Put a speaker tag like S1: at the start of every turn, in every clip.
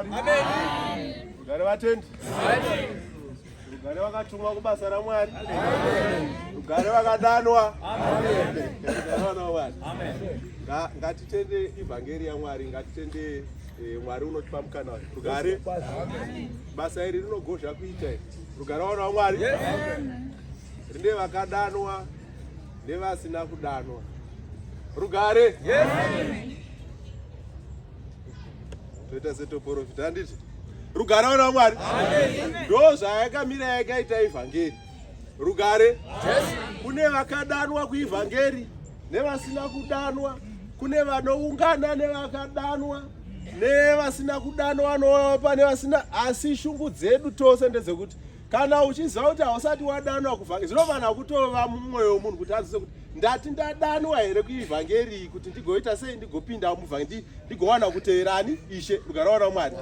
S1: Mwari. Rugare vatendi. Rugare vakatumwa kubasa raMwari. Rugare vakadanwa. Rugare vana vaMwari. Ngatitende ivhangeri yaMwari, ngatitende eh, Mwari unotipa mukana wayo. Rugare. Basa iri rinogozha kuita iri. Rugare vana vaMwari. Rine vakadanwa nevasina kudanwa. Rugare. Toita setoporofita handiti? Rugare vana vaMwari. Ndo zvayakamira yakaita ivhangeri. Rugare. Kune vakadanwa kuivhangeri nevasina kudanwa, kune vanoungana nevakadanwa nevasina kudanwa vanopa nevasina, asi shungu dzedu tose ndedzekuti kana uchiziva kuti hausati wadanwa kuvhangeri, zvinofanira kutova mumwoyo wemunhu kuti anzwise kuti ndati ndadanwa here kuivhangeri iyi kuti ndigoita sei, ndigopinda muvhangeri, ndigowana kuteverani Ishe. Rugare wana Mwari,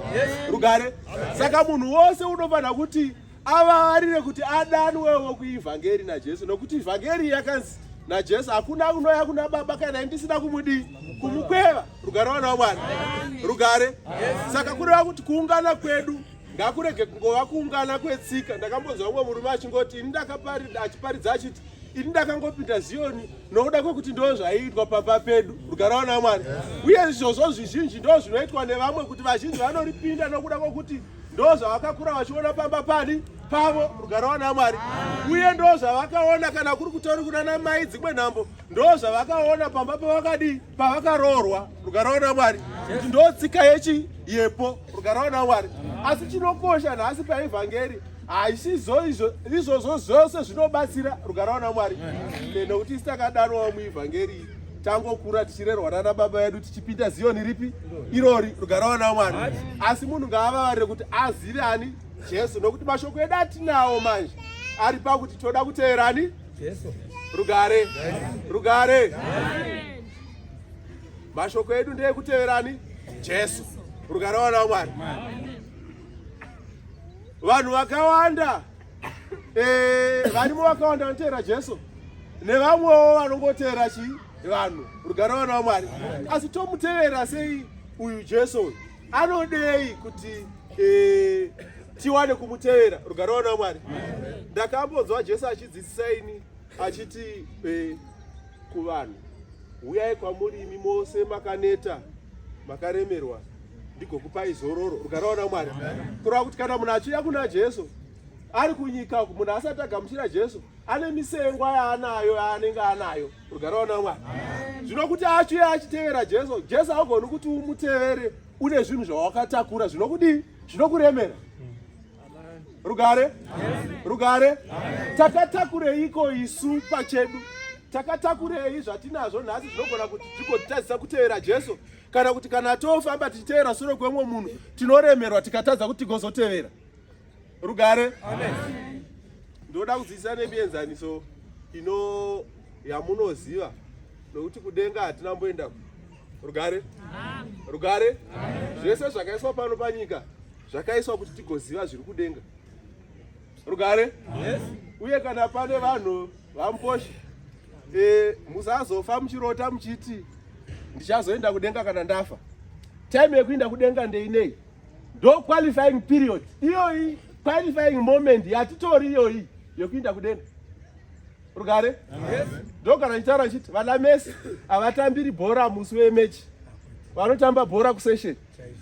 S1: rugare. Saka munhu wose unofanira kuti avavarire kuti adanwewo kuivhangeri naJesu, nokuti ivhangeri yakanzi naJesu hakuna unouya kuna Baba kana ndisina kumudii, kumukweva. Rugare wana waMwari, rugare. Saka kureva kuti kuungana kwedu ngakurege kungova kuungana kwetsika. Ndakambonzwa umwe murume achingoti ini ndakaparidza, achiparidza achiti ini ndakangopinda Ziyoni nokuda kwekuti ndo zvaiitwa pamba pedu. Rugare wana waMwari. Uye izvozvo zvizhinji ndo zvinoitwa nevamwe, kuti vazhinji vanoripinda nokuda kwokuti ndo zvavakakura vachiona pamba pani pavo. Rugare wana waMwari. Uye ndo zvavakaona kana kuri kutori kunana mai dzimwe nhambo, ndo zvavakaona pamba pavakadii, pavakaroorwa. Rugare wana waMwari, kuti ndo tsika yechi yepo. Rugare wana waMwari. Asi chinokosha nhasi paivhangeri haisizo izvozvo zvose zvinobatsira. Rugare wana waMwari, nekuti isi takadanwawo muivhangeri, tangokura tichirerwa nana baba vedu tichipinda Ziyoni ripi irori. Rugare wana waMwari. Asi munhu ngaavavarire kuti azive ani Jesu, nokuti mashoko edu atinawo manje ari pakuti toda kuteerani Jesu. Rugare, rugare. Mashoko edu ndeyekuteverani Jesu. Rugare wana waMwari. Vanhu vakawanda varimo vakawanda vanoteera Jesu, nevamwewo vanongoteera chii, vanhu. Rugare wana waMwari. Asi tomutevera sei uyu Jesu uyu? Anodei kuti tiwane kumutevera? Rugare wana waMwari. Ndakambonzwa Jesu achidzidzisa ini achiti kuvanhu, huyai kwamuri imi mose makaneta makaremerwa, ndigokupai zororo. Rugare wana Mwari. Kureva kuti kana munhu achiuya kuna Jesu ari kunyika, munhu asati agamuchira Jesu ane misengwa yaanayo yaanenge anayo. Rugare wana Mwari. Zvino kuti achiuya achitevera Jesu, Jesu haugoni kuti umutevere une zvinhu zvawakatakura zvinokudii, zvinokuremera. Rugare, rugare. Takatakureiko isu pachedu? Takatakurei zvatinazvo nhasi zvinogona kuti tigotitadzisa kutevera Jesu, kana kuti kana tofamba tichitevera sure kwemwe munhu tinoremerwa tikatadza kuti tigozotevera? Rugare. Ndoda kudzidzisa nemienzaniso ino yamunoziva, nokuti kudenga hatina mboenda. Rugare, rugare. Zvese zvakaiswa pano panyika zvakaiswa kuti tigoziva zviri kudenga. Rugare. Uye kana pane vanhu vamuposhi, musazofa muchirota muchiti ndichazoenda kudenga kana ndafa. Time yekuenda kudenga ndeinei? Ndo qualifying period iyoyi, qualifying moment yatitori iyoyi yekuenda kudenga. Rugare. Ndo kana ndichitaura ndichiti vana Messi havatambiri bhora musi wemechi, vanotamba bhora kusession.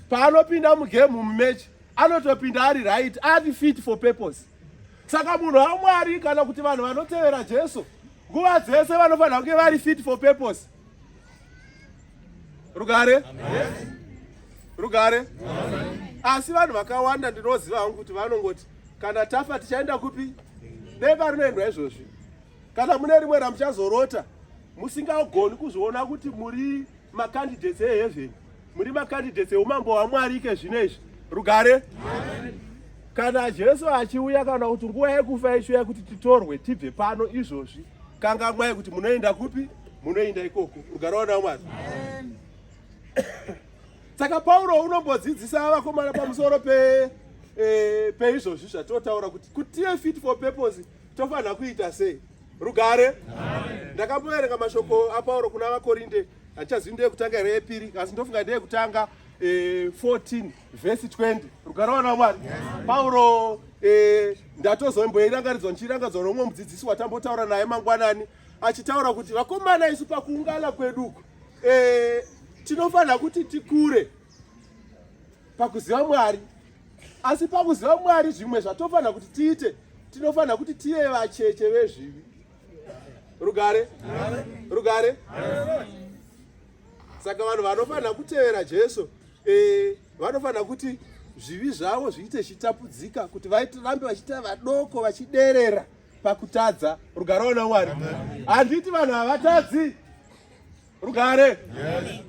S1: Paanopinda mugame, mumechi, anotopinda ari right, ari fit for purpose. Saka munhu waMwari kana kuti vanhu vanotevera Jesu nguva dzese vanofanira kunge vari fit for purpose. Rugare, rugare. Asi vanhu vakawanda ndinoziva hangu kuti vanongoti kana tafa tichaenda kupi? Denga rinoendwa izvozvi. Kana mune rimwe ramuchazorota musingagoni kuzviona kuti muri macandidates eheaven, muri macandidates eumambo hwaMwari ike zvino izvi. Rugare. Kana Jesu achiuya, kana kuti nguva yekufa ichiuya kuti titorwe tibve pano izvozvi, kangamwai kuti munoenda kupi? Munoenda ikoko. Rugare wana Mwari. Saka Pauro unombodzidzisa vakomana pamusoro pe peizvozvi zvatotaura kuti tive fit for purpose tofanira kuita sei. Rugare. Ndakamboverenga mashoko aPauro kuna vaKorinde, handichazivi ndeyekutanga here yepiri, asi ndofunga ndeyekutanga. 14 vhesi 20. Rugare wana Mwari. Pauro ndatozomboirangaridzwa ndichirangadzwa nomumwe mudzidzisi watambotaura naye mangwanani achitaura kuti vakomana isu pakuungana kweduko tinofanira kuti tikure pakuziva Mwari, asi pakuziva Mwari zvimwe zvatofanira kuti tiite, tinofanira kuti tive vacheche vezvivi. Rugare, rugare. Saka vanhu vanofanira kutevera Jesu vanofanira kuti zvivi zvavo zviite zvichitapudzika kuti varambe vachiita vadoko vachiderera pakutadza. Rugare wana Mwari. Handiti vanhu havatadzi. Rugare. Yes.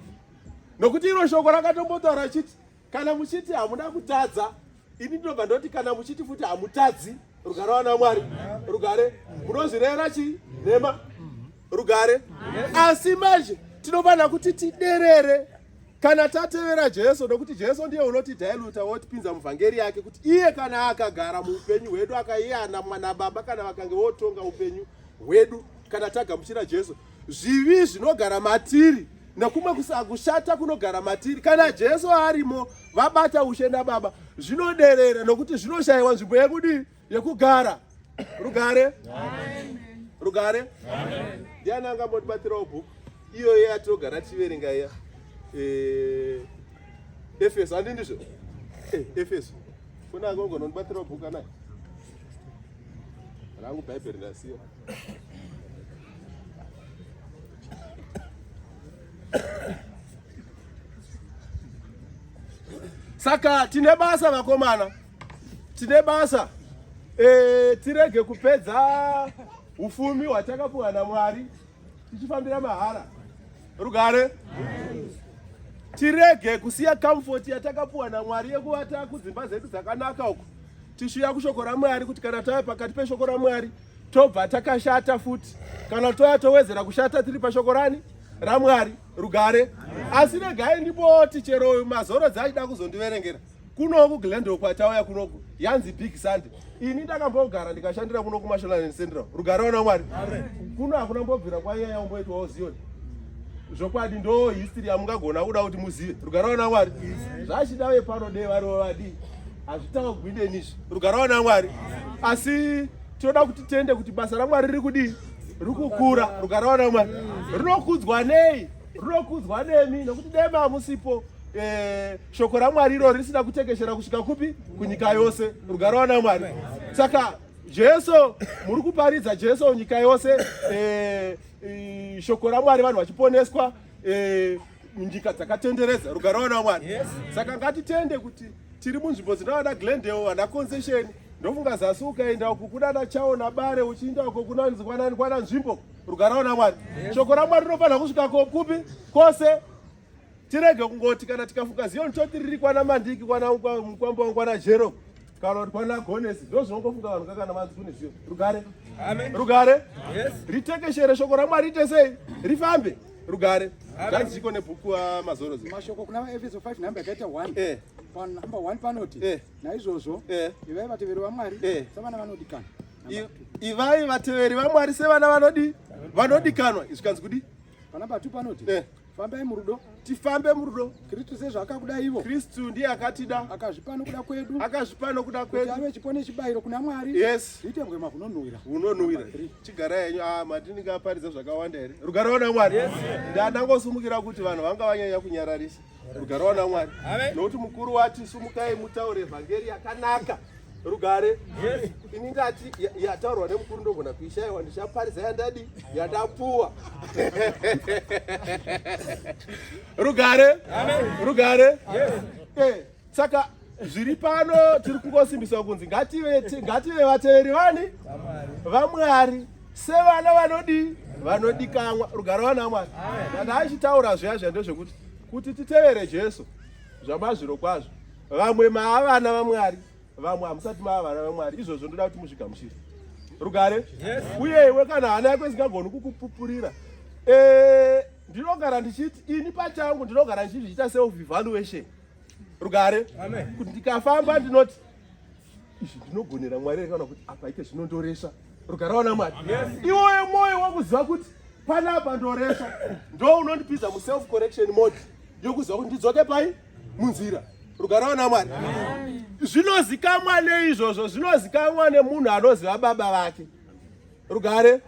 S1: Nokuti iro shoko rakatombotaura richiti kana muchiti hamuna kutadza, ini ndinobva ndoti kana muchiti futi hamutadzi. Rugare wana Mwari. Rugare. Munozvirevera chii? Nhema. Rugare. Asi manje tinofanira kuti tiderere kana tatevera Jesu, nokuti Jesu ndiye unotidhailuta wotipinza muvhangeri yake, kuti iye kana akagara muupenyu hwedu akaiyana mwana baba, kana vakange votonga upenyu hwedu, kana tagamuchira Jesu, zvivi zvinogara matiri nekumwe kushata kunogara matiri, kana Jesu arimo vabata ushe nababa, zvinoderera nokuti zvinoshayiwa nzvimbo yekudii, yekugara. Rugare. Rugare. Ndiani angambotibatsirawo bhuku iyoyo yatinogara tichiverenga iya? Efeso, handi ndizvo? Efeso. Kuna angogona kundibatsirawo bhuku anai? Rangu Bhaibheri ndasiya. Saka tine basa vakomana, tine basa. Tirege kupedza ufumi hwatakapuwa naMwari tichifambira mahara. Rugare. Tirege kusiya comfort yatakapuwa naMwari yekuvata kudzimba dzedu dzakanaka uko, tichiuya kushoko raMwari, kuti kana tava pakati peshoko raMwari tobva takashata futi, kana toya towedzera kushata tiri pashoko rani raMwari. Rugare. Asi regai ndipoti chero mazoro dzachida kuzondiverengera kunoku Glendale kwatauya kunoku yanzi Big Sunday. Ini ndakambogara ndikashandira kuno kuMashonaland Central. Rugare wana Mwari. Kuno hakuna mbobvira kwaiya yaumboitwawo Zion. Zvokwadi ndo history yamungagona kuda kuti muzive. Rugare wana Mwari. Zvachida vepano dei varivo vadii, hazvitaugwi nenizvi. Rugare wana Mwari. Asi tinoda kuti tende kuti basa raMwari riri kudii, riri kukura. Rugare wana Mwari. Rinokudzwa nei? Rinokudzwa nemi, nokuti dai hamusipo shoko raMwari iro risina kutekeshera kusvika kupi? Kunyika yose. Rugare wana Mwari. Saka Jesu muri kuparidza Jesu nyika yose, shoko raMwari vanhu vachiponeswa nyika dzakatenderedza. Rugare wana Mwari. Saka ngatitende kuti tiri munzvimbo dzinoda Glendale, vana Concession, ndofunga zasi ukaenda uku kunana Chao naBare, uchiinda uko kunanzi kwanani kwana nzvimbo. Rugare wana Mwari. Shoko raMwari rinofanira kusvika kupi? Kose. Tirege kungoti kana tikafuka Zion toti riri kwana Mandiki, kwana Mukwambo, kwana Jero, kana kuti kwana Gonesi. Ndo zvinongofunga vanhu kakana manzi kune Zion. Rugare.
S2: Amen.
S1: Rugare.
S2: Yes.
S1: Ritekeshere shoko raMwari riite sei? Rifambe. Rugare. Ngatichiko nebhuku Mazorodzo.
S3: Mashoko kuna vaEfeso 5 nhamba yakaita 1. Panhamba 1 panoti, naizvozvo ivai vateveri vaMwari savana vanodikanwa.
S1: Ivai vateveri vaMwari sevana vanodikanwa. Izvi kanzi kudi?
S3: Panhamba 2 panoti, fambai murudo.
S1: Tifambe murudo.
S3: Kristu sezvaakakuda ivo.
S1: Kristu ndiye akatida.
S3: Akazvipa nokuda kwedu.
S1: Akazvipa nokuda kwedu.
S3: Kuti ave chipo nechibayiro kuna Mwari.
S1: Yes.
S3: Zviite rwema hunonhuwira.
S1: Hunonhuwira. Chigarai henyu. Mati ndingaparidza zvakawanda here? Rugare wana Mwari.
S2: Yes.
S1: Ndandangosumukira kuti vanhu vanga vanyanya kunyararisa. Rugare wana Mwari. Nokuti mukuru wati sumukai mutaure vhangeri yakanaka. Rugare.
S2: Yes.
S1: Ini ndati yataurwa nemukuru ndogona kuishaiwa, ndichaparidza yandadi yandapuwa. Rugare.
S2: Amen.
S1: Rugare.
S2: Yes.
S1: Saka zviri pano tiri kungosimbiswa kunzi ngative vateveri vani vaMwari sevana vanodikanwa. Rugare wana Mwari. Kana achitaura zviya zviya ndezvekuti kuti titevere Jesu zvamazviro kwazvo. Vamwe maavana vaMwari, vamwe hamusati maavana vaMwari. Izvozvo ndoda kuti muzvigamuchire. Rugare.
S2: Yes.
S1: Uye iwe kana hana yako isingagoni kukupupurira, ndinogara ndichiti ini pachangu ndinogara ndichizviita self evaluation. Rugare.
S2: Amen.
S1: Kuti ndikafamba ndinoti izvi ndinogonera Mwari kana kuti apa ike zvinondoresva. Rugare wana Mwari.
S2: Yes.
S1: Iwoyo moyo wakuziva kuti panapa ndoresva ndo unondipinza mu self correction mode yokuziva kuti ndidzoke pai. Munzira. Rugare wana Mwari. Zvinozikamwa neizvozvo, zvinozikamwa nemunhu anoziva baba vake. Rugare. Yes.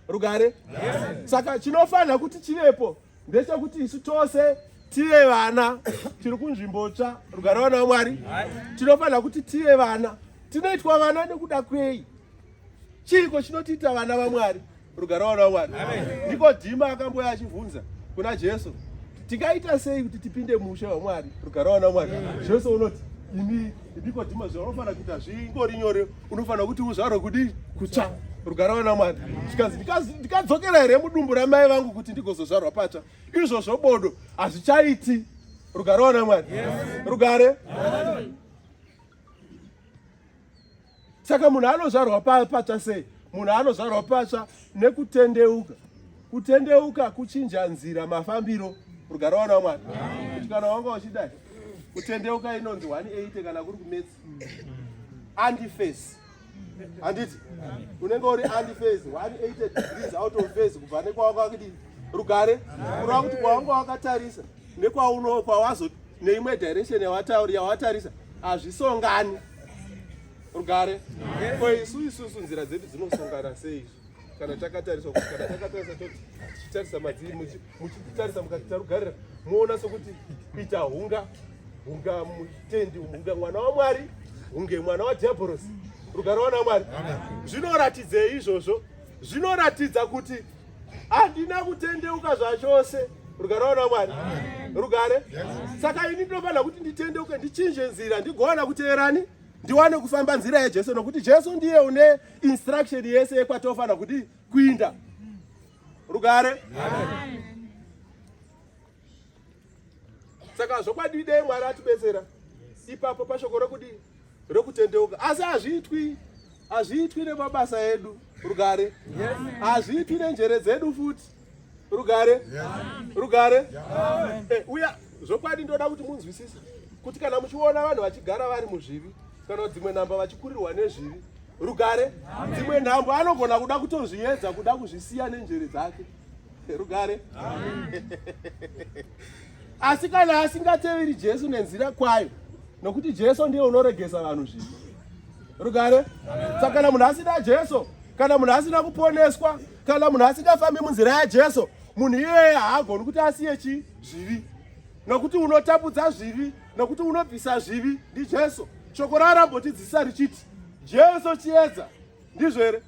S1: Rugare. Yes. Saka chinofanira kuti chivepo ndechekuti isu tose tive vana tiri kunzvimbo tsva. Rugare wana Mwari. Tinofanira kuti tive vana. Tinoitwa vana nekuda kwei? Chiiko chinotiita vana vaMwari? Rugare wana Mwari. Nikodhima akamboya achibvunza kuna Jesu, tingaita sei kuti tipinde muushe hwaMwari? Rugare wana Mwari. Jesu unoti imi Nikodhima, zvaunofanira kuita zvingori nyore, unofanira kuti uzvarwe kudii? Kutsva. Rugare wana Mwari. Zvikanzi ndikadzokera here mudumbu ramai vangu kuti ndigozozvarwa patsva? Izvozvo bodo hazvichaiti. Rugare wana Mwari. Rugare. Saka munhu anozvarwa patsva sei? Munhu anozvarwa patsva nekutendeuka. Kutendeuka kuchinja nzira, mafambiro. Rugare wana Mwari. Kuti kana wanga uchidai, kutendeuka inonzi 180 kana kuri kumetsi. Antiphase. Handiti? Unenge uri antiphase 180 degrees out of phase kubva nekwawanga wakadii? Rugare. Kureva kuti kwawanga wakatarisa nekwauno kwawazo neimwe direction yawatarisa hazvisongani. Rugare. Ko isu isusu nzira dzedu dzinosongana sei isu? Kana takatariswa kuti kana takatarisa toti tichitarisa madzii muchititarisa mukati tarugarira muona sokuti kuita hunga hunga mutendi hunga mwana waMwari hunge mwana wadhiabhorosi. Rugare wana Mwari. Zvinoratidzei izvozvo? Zvinoratidza kuti handina kutendeuka zvachose. Rugare wana Mwari. Rugare. Saka ini ndinofanira kuti nditendeuke, ndichinje nzira, ndigowana kuteerani, ndiwane kufamba nzira yaJesu, nokuti Jesu ndiye une instruction yese yekwatofanira kuti kuinda. Rugare. Saka zvokwadi dei Mwari atibetsera ipapo pashoko rokudii? Rokutendeuka. Asi hazviitwi, hazviitwi nemabasa edu. Rugare. Hazviitwi nenjere dzedu futi. Rugare. Rugare. Uya zvokwadi ndoda kuti munzwisise kuti kana muchiona vanhu vachigara vari muzvivi kana dzimwe namba vachikurirwa nezvivi, rugare, dzimwe nhambo anogona kuda kutozviedza kuda kuzvisiya nenjere dzake. Rugare. Asi kana asingateveri Jesu nenzira kwayo, nokuti Jesu ndiye unoregesa vanhu zvivi. Rugare. Saka kana munhu asina Jesu, kana munhu asina kuponeswa, kana munhu asingafambi munzira yaJesu, munhu iyeye haagoni kuti asiye chi zvivi, nokuti unotapudza zvivi, nokuti unobvisa zvivi ndiJesu. Shoko rarambotidzidzisa richiti Jesu chiedza, ndizvo here?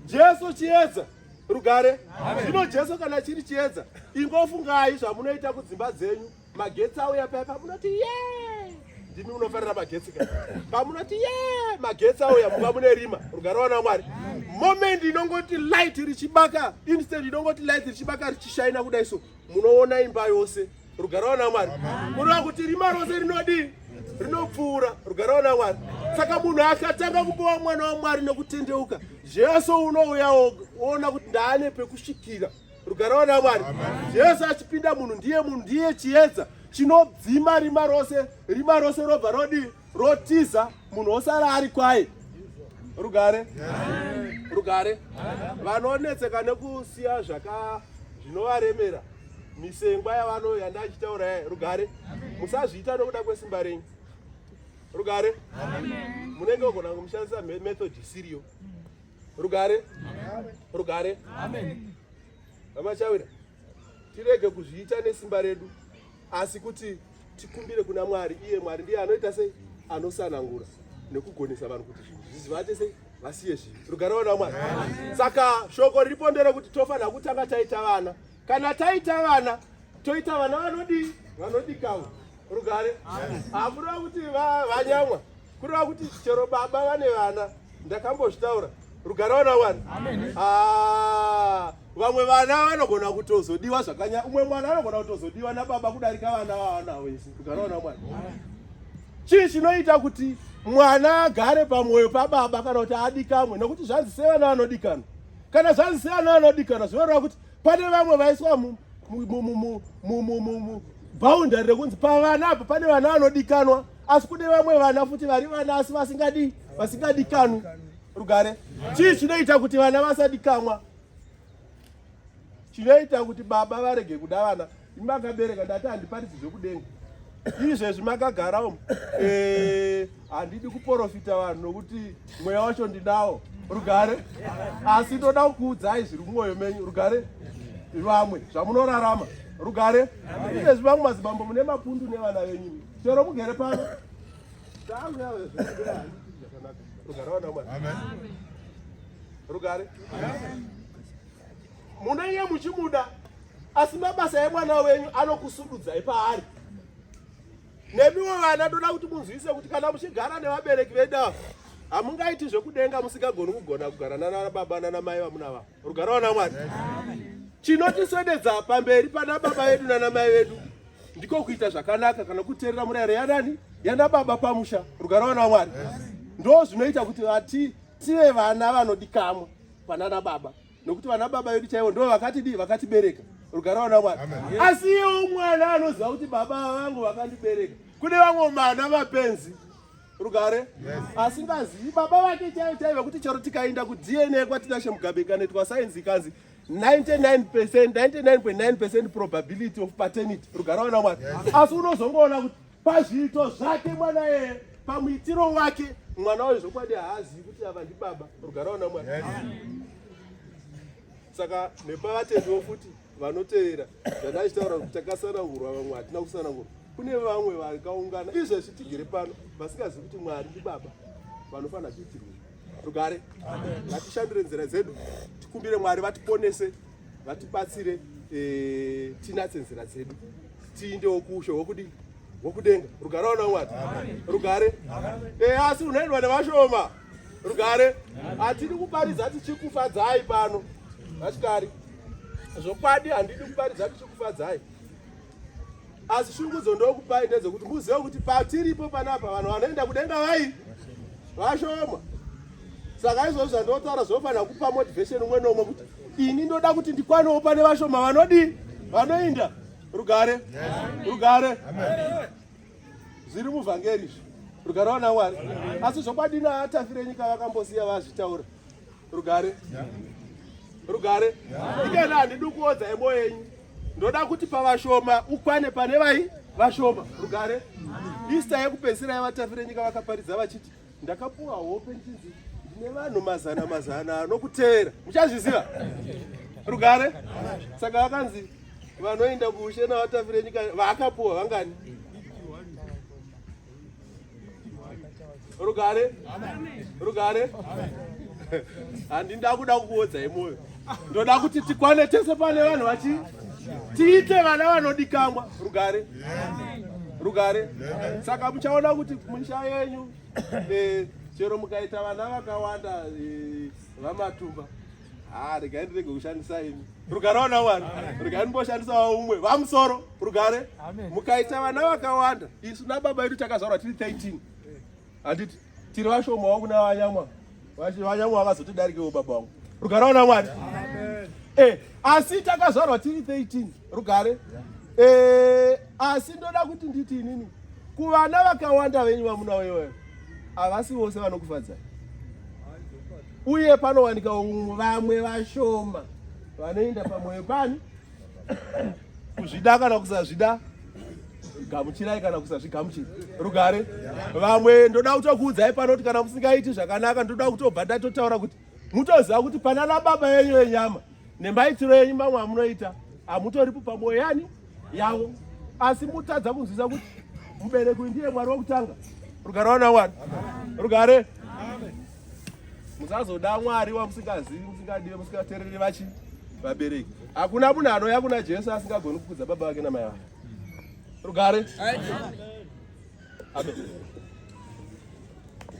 S1: Jesu chiedza. Rugare. Zvino Jesu kana chiri chiedza, ingofungai zvamunoita kudzimba dzenyu. Magetsi auya paya pamunoti ye, ndimi munofarira magetsi ka, pamunoti ye magetsi auya mumba mune rima. Rugare wana Mwari. Moment inongoti light richibaka, instant inongoti light richibaka richishaina kudai so, munoona imba yose. Rugare wana Mwari. Kureva kuti rima rose rinodii? Rinopfuura. Rugare wana Mwari. Saka munhu akatanga kumbova mwana waMwari nekutendeuka, Jesu unouya woona kuti ndaane pekusvikira. Rugare wana Mwari. Jesu achipinda munhu ndiye munhu ndiye chiedza chinodzima rima rose, rima rose robva rodii? Rotiza, munhu osara ari kwaye. Rugare. Rugare. Vanonetseka nekusiya zvaka zvinovaremera, misengwa yavano yandachitaura yaye. Rugare. Musazviita nokuda kwesimba renyu. Rugare. Munenge ogona kumushandisa method isiriyo. Rugare. Rugare. Vamachawira, tirege kuzviita nesimba redu, asi kuti tikumbire kuna Mwari. Iye Mwari ndiye anoita sei? Anosanangura nekugonesa vanhu kuti zvinhu zvizivate sei, vasiye zvivi. Rugare wana Mwari. Saka shoko riripo nderekuti tofanira kutanga taita vana. Kana taita vana, toita vana vanodii? Vanodikanwa. Rugare. Hakureva kuti vanyamwa, kureva kuti chero baba vane vana. Ndakambozvitaura. Rugare wana Mwari. Vamwe vana vanogona kutozodiwa zvakanya, umwe mwana anogona kutozodiwa nababa kudarika vana vavanavo isi. Rugare wana Mwari. Chii chinoita kuti mwana agare pamwoyo pababa kana kuti adikamwe? Nokuti zvanzi sevana vanodikanwa. Kana zvanzi sevana vanodikanwa, zvinoreva kuti pane vamwe vaiswa boundary rekunzi pavana apa pane vana vanodikanwa, asi kune vamwe vana futi vari vana asi vasingadi vasingadikanwi. Rugare. Chii chinoita kuti vana vasadikanwa? Chinoita kuti baba varege kuda vana. Imi makabereka ndati handiparidzi zvekudenga. Izvezvi makagara umu. Eh, handidi kuporofita vanhu nokuti mweya wacho ndinawo. Rugare. Asi ndoda kukuudzai zviri mumwoyo menyu. Rugare. Vamwe zvamunorarama. Rugare. Izvezvi vamwe madzimambo mune mapundu nevana venyu. Chero mugere pano. Tangu yavo zvakanaka. Rugare vana Mwari. Amen. Rugare. Munenge muchimuda asi mabasa emwana wenyu anokusududzai paari. Nemiwo vana ndoda kuti munzwise kuti kana muchigara nevabereki vedu ava hamungaiti zvekudenga musingagoni kugona kugara nana baba nana mai vamuna Rugare wana Mwari. Chinotiswededza pamberi pana baba vedu nana mai vedu ndiko kuita zvakanaka kana kuteerera murayiro yanani yana baba pamusha. Rugare wana Mwari. Ndo zvinoita kuti vati tive vana vanodikamwa panana baba nokuti vana baba vedu chaivo ndo vakatidii vakatibereka. Rugare wana Mwari. Asi iyewo mwana anoziva kuti baba vangu vakandibereka. Kune vamwe vana vapenzi rugare yes. Asingazivi baba vake chaivo chaivo vekuti chero tikaenda kuDNA kwaTinashe Mugabe ikanoitwa sainzi ikanzi 99 99.9 probability of paternity rugare wana Mwari yes. Asi unozongoona kuti pazviito zvake mwana yeye pamuitiro wake mwana wayo zvokwadi haazivi kuti ava ndibaba rugare wana Mwari yes. Saka nepavatendiwo futi vanotevera zvandachitaura kuti takasanangurwa vamwe hatina kusanangurwa kune vamwe vakaungana izvezvi tigere pano vasingazivi kuti Mwari ndibaba vanofanira kuitirwa rugare. Ngatishandure nzira dzedu tikumbire Mwari vatiponese vatibatsire e, tinatse nzira dzedu tiindewo kuushe hwokudii hwokudenga. Rugare wana Mwari rugare e, asi unoendwa nevashoma rugare. Hatidi kuparidza tichikufadzai pano vachikari zvokwadi handidi kuparidza tichikufadzai asi shungudzo ndokupai ndedzekuti muzive kuti patiripo panapa vanhu vanoenda kudenga vai vashoma. Saka izvozvo zvandotaura zvinofanira kupa motivation umwe neumwe kuti ini ndoda kuti ndikwanewo pane vashoma vanodii vanoinda rugare rugare zviri muvhangeri izvi rugare wana Mwari. Asi zvokwadi naatafire nyika vakambosiya vazvitaura rugare rugare ikena handidi kuodza emoyo yenyu ndoda kuti pavashoma ukwane pane vai vashoma rugare. Easter yekupedzisira yavatafire nyika vakaparidza vachiti ndakapuwa hope ndichinzi ndine vanhu mazana mazana anokuteera muchazviziva rugare. Saka vakanzi vanoenda kuushe navatafire nyika vaakapuwa vangani rugare rugare. Handinda kuda kukuodzai moyo ndoda kuti tikwane tese pane vanhu vachi tiite vana vanodikamwa rugare rugare. Saka muchaona kuti misha yenyu chero mukaita vana vakawanda vamatumba regai ndirege kushandisa imi rugare wana Mwari regai ndimboshandisa umwe vamusoro rugare. Mukaita vana vakawanda isu nababa vedu takazvarwa tiri 13 handiti tiri vashoma wangu navanyamwa vanyamwa vakazotidarikewo baba vangu rugare wana Mwari asi takazvarwa tiri 13 rugare asi ndoda kuti nditi inini kuvana vakawanda venyu vamunawo iwayo havasi vose vanokufadzai uye panowanika vamwe vashoma vanoenda pamwoyo pani kuzvida kana kusazvida gamuchirai kana kusazvigamuchira rugare. Vamwe ndoda kutokuudzai pano kuti kana musingaiti zvakanaka ndoda kutobva ndatotaura kuti mutoziva kuti panana baba yenyu yenyama nemaitiro enyu mamwe amunoita hamutoripo pamwoyo yani yavo asi mutadza kunzwisa kuti mubereki uyu ndiye Mwari wokutanga rugare wana Mwari rugare. Musazoda Mwari wamusingazivi musingadiwe musingatereri vachi vabereki. Hakuna munhu anouya kuna Jesu asingagoni kukudza baba vake namai vake rugare. Amen.